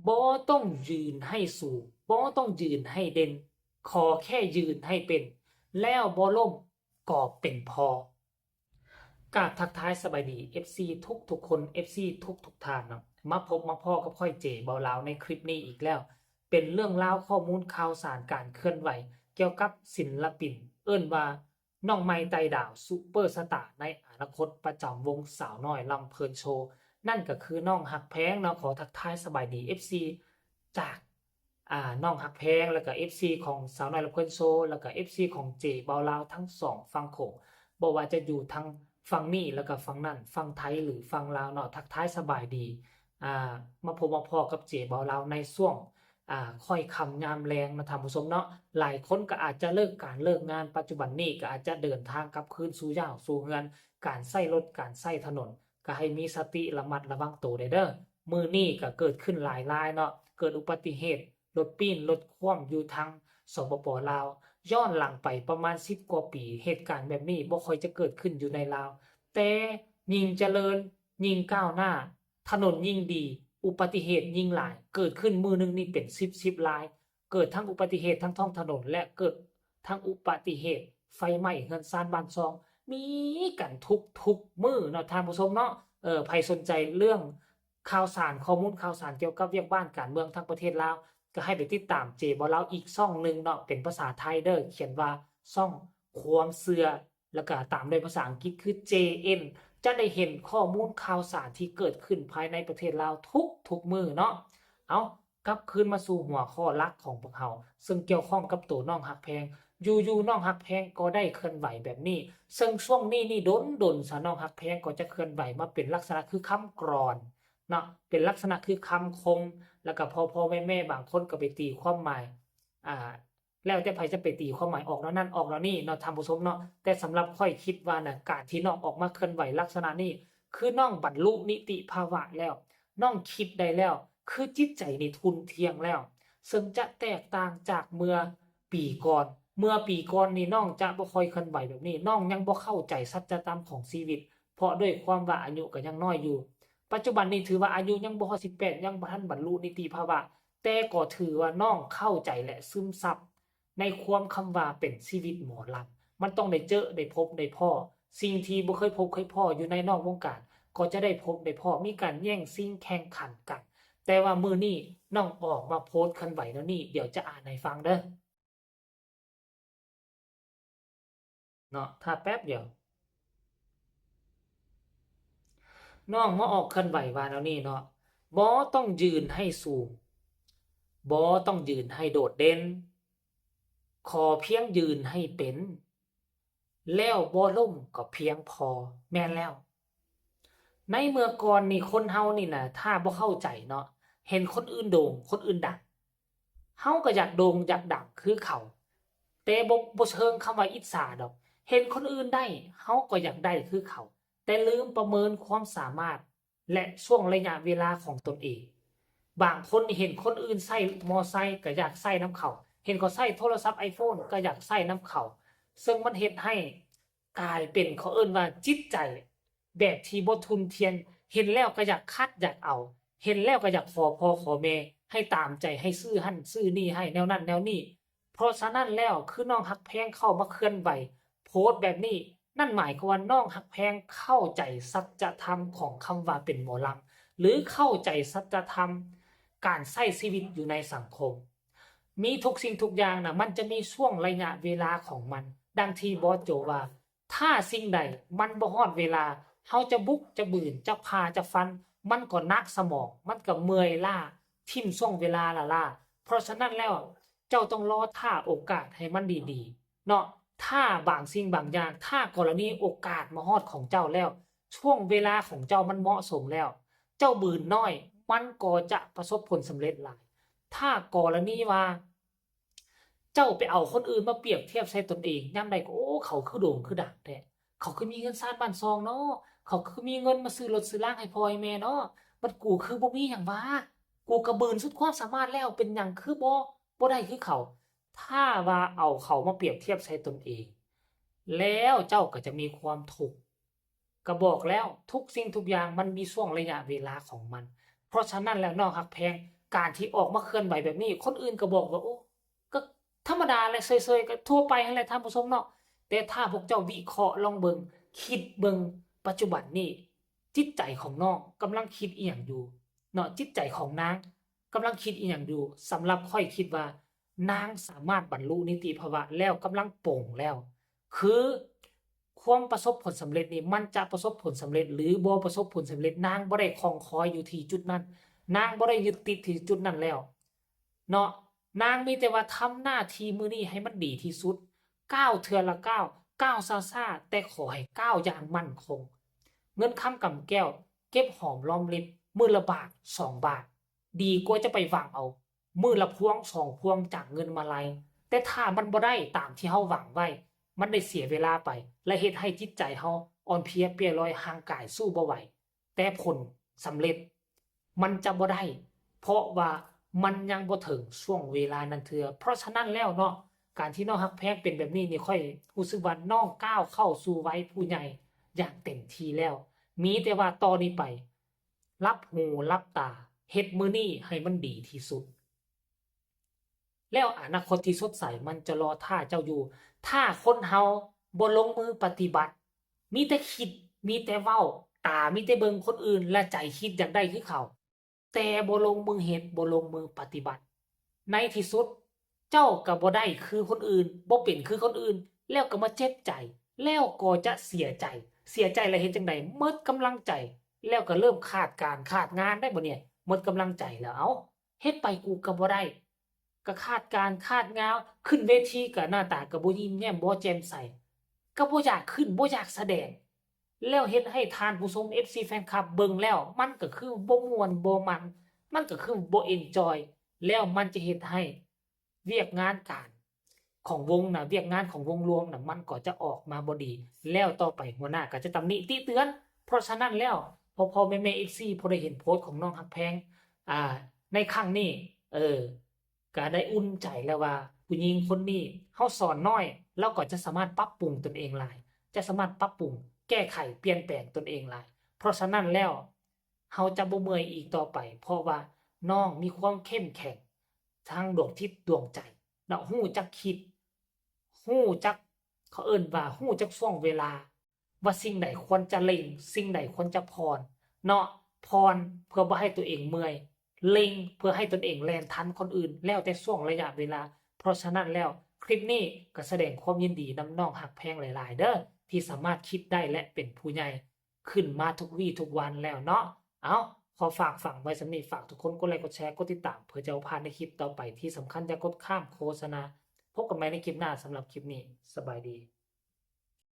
ບໍ່ຕ້ອງຢືນໃຫ້ສູງ, ບໍ່ຕ້ອງຢືນໃຫ້ເດັ່ນ, ຂໍແຄ່ຢືນໃຫ້ເປັນ, ແລ້ວບໍ່ລົ້ມກໍເປັນພໍ. ກາບທັກທາຍສະບາຍດີ ເອັຟຊີ ທຸກໆຄົນ, ເອັຟຊີ ທຸກໆທ່ານເນາະ. ມາພົບມາພໍ້ກັບຂ້ອຍ ເຈ ເບົາລາວ ໃນຄລິບນີ້ອີກແລ້ວ. ເປັນເລື່ອງລາວ, ຂໍ້ມູນ, ຂ່າວສານ, ການເຄື່ອນໄຫວກ່ຽວກັບສິນລະປິນ ເອີ້ນວ່າ ນ້ອງໃໝ່ໄຕ່ດາວ ຊຸບເປີສະຕາໃນອະນາຄົດ ປະຈຳວົງສາວນ້ອຍລຳເພີນໂຊ ນັ້ນກໍຄືນ້ອງຮັກແພງເນາະ. ຂໍທັກທາຍສະບາຍດີ ເອັຟຊີ ຈາກ ອ່າ ນ້ອງຮັກແພງ ແລ້ວກໍ ເອັຟຊີ ຂອງສາວນ້ອຍລຳເພີນໂຊ ແລ້ວກໍ ເອັຟຊີ ຂອງເຈເບົາລາວ ທັງສອງຝັ່ງໂຂງ, ບໍ່ວ່າຈະຢູ່ທາງຝັ່ງນີ້ ແລ້ວກໍຝັ່ງນັ້ນ, ຝັ່ງໄທ ຫຼື ຝັ່ງລາວເນາະ. ທັກທາຍສະບາຍດີ ອ່າ ມາພົບມາພໍ້ກັບເຈເບົາລາວໃນຊ່ວງ ອ່າ ຄ່ອຍຄ່ຳຍາມແລງເນາະທ່ານຜູ້ຊົມເນາະ. ຫຼາຍຄົນກໍອາດຈະເລີກການເລີກງານ, ປັດຈຸບັນນີ້ກໍອາດຈະເດີນທາງກັບຄືນສູ່ເຮືອນສູ່ເຮືອນ, ການໃຊ້ລົດ, ການໃຊ້ຖະໜົນ ກໍໃຫ້ມີສະຕິລະມັດລະວັງໂຕແດ່ເດີ້. ມື້ນີ້ກໍເກີດຂຶ້ນຫຼາຍລາຍເນາະ, ເກີດອຸບັດຕິເຫດລົດປີ້ນລົດຂວ້ຳຢູ່ທາງ ສປປ ລາວ. ຍ້ອນຫຼັງໄປປະມານສິບກວ່າປີ, ເຫດການແບບນີ້ບໍ່ຄ່ອຍຈະເກີດຂຶ້ນຢູ່ໃນລາວ, ແຕ່ຍິ່ງຈະເລີນ ຍິ່ງກ້າວໜ້າ, ຖະໜົນຍິ່ງດີ, ອຸບັດຕິເຫດຍິ່ງຫຼາຍ, ເກີດຂຶ້ນມື້ໜຶ່ງນີ້ເປັນສິບສິບລາຍ, ເກີດທັງອຸບັດຕິເຫດທາງທ້ອງຖະໜົນ ແລະ ເກີດທັງອຸບັດຕິເຫດໄຟໄໝ້ເຮືອນຊານບ້ານຊ່ອງ ມີກັນທຸກໆມື້ເນາະທ່ານຜູ້ຊົມເນາະ. ເອີ ໃຜສົນໃຈເລື່ອງຂ່າວສານ, ຂໍ້ມູນຂ່າວສານກ່ຽວກັບວຽກບ້ານການເມືອງທາງປະເທດລາວ ກໍໃຫ້ໄປຕິດຕາມເຈເບົາລາວອີກຊ່ອງໜຶ່ງເນາະ, ເປັນພາສາໄທເດີ້, ຂຽນວ່າຊ່ອງຄວາມເຊື່ອ ແລ້ວກະຕາມດ້ວຍພາສາອັງກິດຄື ເຈເອັນ ຈະໄດ້ເຫັນຂໍ້ມູນຂ່າວສານທີ່ເກີດຂຶ້ນພາຍໃນປະເທດລາວທຸກໆມື້ເນາະ. ເອົາ ກັບຄືນມາສູ່ຫົວຂໍ້ຫຼັກຂອງພວກເຮົາ ເຊິ່ງກ່ຽວຂ້ອງກັບໂຕນ້ອງຮັກແພງ. ຢູ່ໆ ນ້ອງຮັກແພງກໍໄດ້ເຄື່ອນໄຫວແບບນີ້, ເຊິ່ງຊ່ວງນີ້ນີ້ດົນໆ ສາວນ້ອງຮັກແພງກໍຈະເຄື່ອນໄຫວມາເປັນລັກສະນະຄືຄຳກລອນເນາະ, ເປັນລັກສະນະຄືຄຳຄົມ, ແລ້ວກະພໍ່ໆແມ່ໆບາງຄົນກໍໄປຕີຄວາມໝາຍ ອ່າ ແລ້ວແຕ່ໃຜຈະໄປຕີຄວາມໝາຍອອກແນວນັ້ນອອກແນວນີ້ເນາະທ່ານຜູ້ຊົມເນາະ. ແຕ່ສຳລັບຂ້ອຍຄິດວ່ານະ ການທີ່ນ້ອງອອກມາເຄື່ອນໄຫວລັກສະນະນີ້ ຄືນ້ອງບັນລຸນິຕິພາວະແລ້ວ, ນ້ອງຄິດໄດ້ແລ້ວ, ຄືຈິດໃຈນີ້ທຸ່ນທ່ຽງແລ້ວ, ເຊິ່ງຈະແຕກຕ່າງຈາກເມື່ອປີກ່ອນ. ເມື່ອປີກ່ອນນີ້ນ້ອງຈະບໍ່ຄ່ອຍເຄື່ອນໄຫວແບບນີ້, ນ້ອງຍັງບໍ່ເຂົ້າໃຈສັດຈະທຳຂອງຊີວິດ, ເພາະດ້ວຍຄວາມວ່າອາຍຸກໍຍັງນ້ອຍຢູ່. ປັດຈຸບັນນີ້ຖືວ່າອາຍຸຍັງບໍ່ຮອດສິບແປດ, ຍັງບໍ່ທັນບັນລຸນິຕິພາວະ, ແຕ່ກໍຖືວ່ານ້ອງເຂົ້າໃຈ ແລະ ຊຶມຊັບ ໃນຄວາມຄຳວ່າເປັນຊີວິດໝໍລຳ, ມັນຕ້ອງໄດ້ເຈີໄດ້ພົບໄດ້ພໍ້. ສິ່ງທີ່ບໍ່ເຄີຍພົບເຄີຍພໍ້ຢູ່ໃນນອກວົງການ ກໍຈະໄດ້ພົບໄດ້ພໍ້, ມີການແຍ່ງຊິງແຂ່ງຂັນກັນ. ແຕ່ວ່າມື້ນີ້ນ້ອງອອກມາໂພສເຄື່ອນໄຫວແນວນີ້, ດຽວຈະອ່ານໃຫ້ຟັງເດີ້. ເນາະ, ຖ້າແປັບດຽວ. ນ້ອງມາອອກເຄື່ອນໄຫວວ່າແນວນີ້ເນາະ, ບໍ່ຕ້ອງຢືນໃຫ້ສູງ, ບໍ່ຕ້ອງຢືນໃຫ້ໂດດເດັ່ນ, ຂໍພຽງຢືນໃຫ້ເປັນ, ແລ້ວບໍ່ລົ້ມກໍພຽງພໍ. ແມ່ນແລ້ວ. ໃນເມື່ອກ່ອນນີ້ ຄົນເຮົານີ້ນະ ຖ້າບໍ່ເຂົ້າໃຈເນາະ, ເຫັນຄົນອື່ນໂດ່ງ ຄົນອື່ນດັງ, ເຮົາກໍຢາກໂດ່ງຢາກດັງຄືເຂົາ, ແຕ່ບໍ່ ບໍ່ເຊີງຄຳວ່າອິດສາດອກ. ເຫັນຄົນອື່ນໄດ້ ເຮົາກໍຢາກໄດ້ຄືເຂົາ, ແຕ່ລືມປະເມີນຄວາມສາມາດ ແລະ ຊ່ວງໄລຍະເວລາຂອງຕົນເອງ. ບາງຄົນນີ້ເຫັນຄົນອື່ນໃຊ້ມໍໄຊກໍຢາກໃຊ້ນຳເຂົາ, ເຫັນເຂົາໃຊ້ໂທລະສັບໄອໂຟນກໍຢາກໃຊ້ນຳເຂົາ, ເຊິ່ງມັນເຮັດໃຫ້ກາຍເປັນ ເຂົາເອີ້ນວ່າຈິດໃຈ ແບບທີ່ບໍ່ທຸ່ນທ່ຽງ, ເຫັນແລ້ວກໍຢາກຂັດຢາກເອົາ, ເຫັນແລ້ວກໍຢາກຂໍພໍ່ຂໍແມ່ໃຫ້ຕາມໃຈ, ໃຫ້ຊື້ຫັ້ນຊື້ນີ້, ໃຫ້ແນວນັ້ນແນວນີ້. ເພາະສະນັ້ນແລ້ວ ຄືນ້ອງຮັກແພງເຂົ້າມາເຄື່ອນໄຫວໂພສແບບນີ້, ນັ້ນໝາຍຄວາມວ່ານ້ອງຮັກແພງເຂົ້າໃຈສັດຈະທຳຂອງຄຳວ່າເປັນໝໍລຳ ຫຼື ເຂົ້າໃຈສັດຈະທຳການໃຊ້ຊີວິດຢູ່ໃນສັງຄົມ. ມີທຸກສິ່ງທຸກຢ່າງນະ ມັນຈະມີຊ່ວງໄລຍະເວລາຂອງມັນ. ດັ່ງທີ່ບອສໂຈວ່າ, ຖ້າສິ່ງໃດມັນບໍ່ຮອດເວລາ, ເຮົາຈະບຸກຈະບືນ, ຈະຜ່າຈະຟັນ, ມັນກໍໜັກສະໝອງ, ມັນກໍເມື່ອຍລ້າ, ຖິ້ມຊ່ວງເວລາລ້າໆ. ເພາະສະນັ້ນແລ້ວ, ເຈົ້າຕ້ອງລໍຖ້າໂອກາດໃຫ້ມັນດີໆເນາະ. ຖ້າບາງສິ່ງບາງຢ່າງ, ຖ້າກໍລະນີໂອກາດມາຮອດຂອງເຈົ້າແລ້ວ, ຊ່ວງເວລາຂອງເຈົ້າມັນເໝາະສົມແລ້ວ, ເຈົ້າບືນໜ້ອຍ, ມັນກໍຈະປະສົບຜົນສຳເລັດຫຼາຍ. ຖ້າກໍລະນີວ່າ ເຈົ້າໄປເອົາຄົນອື່ນມາປຽບທຽບໃສ່ຕົນເອງ, ຍາມໃດກໍ, ໂອ້, ເຂົາຄືໂດ່ງຄືດັງແທ້, ເຂົາຄືມີເຮືອນຊານບ້ານຊ່ອງເນາະ, ເຂົາຄືມີເງິນມາຊື້ລົດຊື້ລາງໃຫ້ພໍ່ໃຫ້ແມ່ເນາະ, ບັດກູຄືບໍ່ມີຫຍັງຫວາ? ກູກໍບືນສຸດຄວາມສາມາດແລ້ວ, ເປັນຫຍັງຄືບໍ່, ບໍ່ໄດ້ຄືເຂົາ? ຖ້າວ່າເອົາເຂົາມາປຽບທຽບໃສ່ຕົນເອງ, ແລ້ວເຈົ້າກໍຈະມີຄວາມທຸກ. ກໍບອກແລ້ວ, ທຸກສິ່ງທຸກຢ່າງມັນມີຊ່ວງໄລຍະເວລາຂອງມັນ. ເພາະສະນັ້ນແລ້ວ ນ້ອງຮັກແພງ, ການທີ່ອອກມາເຄື່ອນໄຫວແບບນີ້ ຄົນອື່ນກໍບອກວ່າ ໂອ້ ກໍທຳມະດາແຫຼະ ເຊີຍໆ ກໍທົ່ວໄປຫັ້ນແຫຼະທ່ານຜູ້ຊົມເນາະ. ແຕ່ຖ້າພວກເຈົ້າວິເຄາະລອງເບິ່ງ ຄິດເບິ່ງປັດຈຸບັນນີ້ ຈິດໃຈຂອງນ້ອງກຳລັງຄິດອີ່ຫຍັງຢູ່ເນາະ? ຈິດໃຈຂອງນາງກຳລັງຄິດອີ່ຫຍັງຢູ່? ສຳລັບຂ້ອຍຄິດວ່າ ນາງສາມາດບັນລຸນິຕິພາວະແລ້ວ ກຳລັງປົງແລ້ວ. ຄືຄວາມປະສົບຜົນສຳເລັດນີ້ ມັນຈະປະສົບຜົນສຳເລັດ ຫຼື ບໍ່ປະສົບຜົນສຳເລັດ ນາງບໍ່ໄດ້ຂ້ອງຄອຍຢູ່ທີ່ຈຸດນັ້ນ, ນາງບໍ່ໄດ້ຍຶດຕິດທີ່ຈຸດນັ້ນແລ້ວເນາະ. ນາງມີແຕ່ວ່າທຳໜ້າທີ່ມື້ນີ້ໃຫ້ມັນດີທີ່ສຸດ, ກ້າວເທື່ອລະກ້າວ, ກ້າວຊ້າໆ ແຕ່ຂໍໃຫ້ກ້າວຢ່າງໝັ້ນຄົງ. ເງິນຄຳກຳແກ້ວ ເກັບຫອມລອມລິບ ມື້ລະບາດສອງບາດ ດີກວ່າຈະໄປຫວັງເອົາມື້ລະພວງສອງພວງຈາກເງິນມາໄລ. ແຕ່ຖ້າມັນບໍ່ໄດ້ຕາມທີ່ເຮົາຫວັງໄວ້, ມັນໄດ້ເສຍເວລາໄປ ແລະ ເຮັດໃຫ້ຈິດໃຈເຮົາອ່ອນເພຍເປ່ຍລອຍ, ຮ່າງກາຍສູ້ບໍ່ໄຫວ, ແຕ່ຜົນສຳເລັດມັນຈະບໍ່ໄດ້ ເພາະວ່າມັນຍັງບໍ່ເຖິງຊ່ວງເວລານັ້ນເທື່ອ. ເພາະສະນັ້ນແລ້ວເນາະ, ການທີ່ນ້ອງຮັກແພງເປັນແບບນີ້ນີ້ ຂ້ອຍຮູ້ສຶກວ່ານ້ອງກ້າວເຂົ້າສູ່ໄວຜູ້ໃຫຍ່ຢ່າງເຕັມທີ່ແລ້ວ. ມີແຕ່ວ່າຕໍ່ນີ້ໄປ ຫຼັບຫູຫຼັບຕາ ເຮັດມື້ນີ້ໃຫ້ມັນດີທີ່ສຸດ ແລ້ວອະນາຄົດທີ່ສົດໃສມັນຈະລໍຖ້າເຈົ້າຢູ່. ຖ້າຄົນເຮົາບໍ່ລົງມືປະຕິບັດ ມີແຕ່ຄິດ ມີແຕ່ເວົ້າ, ຕາມີແຕ່ເບິ່ງຄົນອື່ນ ແລະ ໃຈຄິດຢາກໄດ້ຄືເຂົາ ແຕ່ບໍ່ລົງມືເຮັດ ບໍ່ລົງມືປະຕິບັດ ໃນທີ່ສຸດເຈົ້າກໍບໍ່ໄດ້ຄືຄົນອື່ນ ບໍ່ເປັນຄືຄົນອື່ນ ແລ້ວກໍມາເຈັບໃຈ ແລ້ວກໍຈະເສຍໃຈ. ເສຍໃຈແລ້ວເຮັດຈັ່ງໃດ? ໝົດກຳລັງໃຈ ແລ້ວກໍເລີ່ມຂາດການຂາດງານໄດ້ບໍ່ນີ້? ໝົດກຳລັງໃຈແລ້ວ ເອົ້າ ເຮັດໄປກູກໍບໍ່ໄດ້ ກໍຂາດການຂາດງານ ຂຶ້ນເວທີກໍໜ້າຕາກໍບໍ່ຍິ້ມແຍ້ມບໍ່ແຈ່ມໃສ ກໍບໍ່ຢາກຂຶ້ນ ບໍ່ຢາກສະແດງ ແລ້ວເຮັດໃຫ້ທ່ານຜູ້ຊົມ ເອັຟຊີ ແຟນຄລັບເບິ່ງແລ້ວ ມັນກໍຄືບໍ່ມ່ວນບໍ່ມັນ ມັນກໍຄືບໍ່ເອັນຈອຍ ແລ້ວມັນຈະເຮັດໃຫ້ວຽກງານການຂອງວົງນະ ວຽກງານຂອງວົງລວມນະ ມັນກໍຈະອອກມາບໍ່ດີ ແລ້ວຕໍ່ໄປຫົວໜ້າກໍຈະຕຳໜິຕິເຕືອນ. ເພາະສະນັ້ນແລ້ວ ພໍ່ໆແມ່ໆ ເອັຟຊີ ຜູ້ໃດເຫັນໂພສຂອງນ້ອງຮັກແພງ ອ່າ ໃນຄັ້ງນີ້ ເອີ ກະໄດ້ອຸ່ນໃຈແລ້ວວ່າ ຜູ້ຍິງຄົນນີ້ ເຮົາສອນໜ້ອຍ ລາວກໍຈະສາມາດປັບປຸງຕົນເອງຫຼາຍ ຈະສາມາດປັບປຸງ ແກ້ໄຂ ປ່ຽນແປງຕົນເອງຫຼາຍ. ເພາະສະນັ້ນແລ້ວ ເຮົາຈະບໍ່ເມື່ອຍອີກຕໍ່ໄປ ເພາະວ່ານ້ອງມີຄວາມເຂັ້ມແຂງທາງດວງຈິດດວງໃຈເນາະ ຮູ້ຈັກຄິດ ຮູ້ຈັກ ເຂົາເອີ້ນວ່າ ຮູ້ຈັກຊ່ວງເວລາ ວ່າສິ່ງໃດຄວນຈະເລັ່ງ ສິ່ງໃດຄວນຈະຜ່ອນເນາະ ຜ່ອນເພື່ອບໍ່ໃຫ້ຕົວເອງເມື່ອຍ ເລັ່ງເພື່ອໃຫ້ຕົນເອງແລ່ນທັນຄົນອື່ນ ແລ້ວແຕ່ຊ່ວງໄລຍະເວລາ. ເພາະສະນັ້ນແລ້ວ ຄລິບນີ້ກໍສະແດງຄວາມຍິນດີນຳນ້ອງຮັກແພງຫຼາຍໆເດີ້ ທີ່ສາມາດຄິດໄດ້ ແລະ ເປັນຜູ້ໃຫຍ່ຂຶ້ນມາທຸກວີທຸກວັນແລ້ວເນາະ. ເອົ້າ ຂໍຝາກຝັງໄວ້ສ່ຳນີ້ ຝາກທຸກຄົນກົດໄລ ກົດແຊ ກົດຕິດຕາມ ເພື່ອຈະບໍ່ພາດໃນຄລິບຕໍ່ໄປ. ທີ່ສຳຄັນຢ່າກົດຂ້າມໂຄສະນາ. ພົບກັນໃໝ່ໃນຄລິບໜ້າ. ສຳລັບຄລິບນີ້ ສະບາຍດີ.